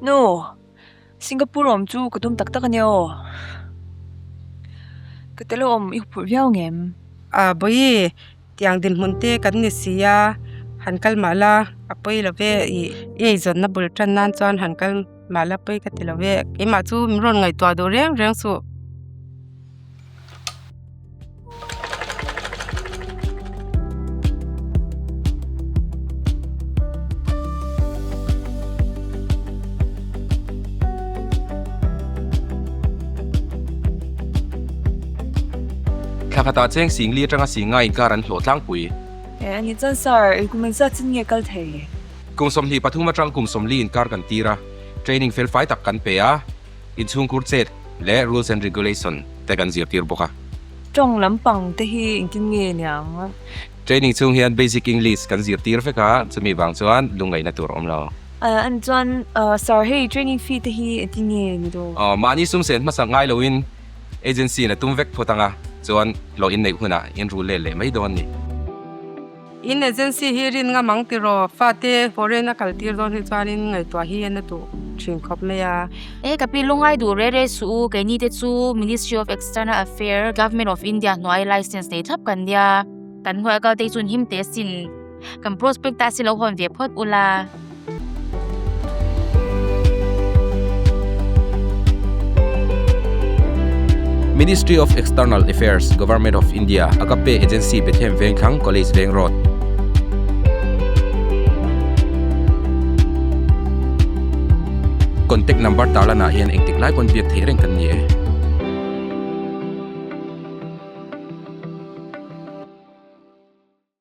Nu, Singapore awm chu ka tum tak tak a nia aw. Ka tel awm i huphurh viau ngem? A bawi, tiang dinhmun te kan ni si a, han kal mah la a pawi lo ve, i eizawnna bul tan nan chuan han kal mah la pawi ka ti lo ve, keimah chu min rawn ngaihtuah duh reng reng suh. Thla khatah cheng Singli atanga Singa inkar an hlawh tlangpui. E ani chuan sir, i kum engzat chin nge kal thei? Kum 23 atang kum 40 inkar kan tir a, training felfai tak kan pe a. Inchhungkhur chet leh rules and regulation te kan zirtir bawk a. Tawng lampang te hi engtin nge niang? Training chhung hian basic English kan zirtir vek a, chumi vang chuan lungngaihna tur a awm lo. Ani chuan Sir hei training fee te hi engtin nge ni dawn? Mahni sumsen hmasa ngai loin agency in a tum vek phawt ang a, chuan hlawh inneih hunah in rul let leh mai dawn a ni. In agency hi rin ngam ang tiraw? Fate foreign a kal tir dawn hi chuanin ngaihtuah hi a na duh thin khawp mai a. E ka pi lungai duh re re suh u, keini te chu Ministry of External Affair, Government of India hnuai license nei thlap kan nia. Kan hnuai kal te hi chu him teh sin. Kan prospectus hi lo hawn ve phawt ula. Ministry of External Affairs, Government of India, Agape Agency Bethlehem Vengthlang, College Veng Road. Contact number tarlanah hian engtik lai pawn biak theih reng kan ni e.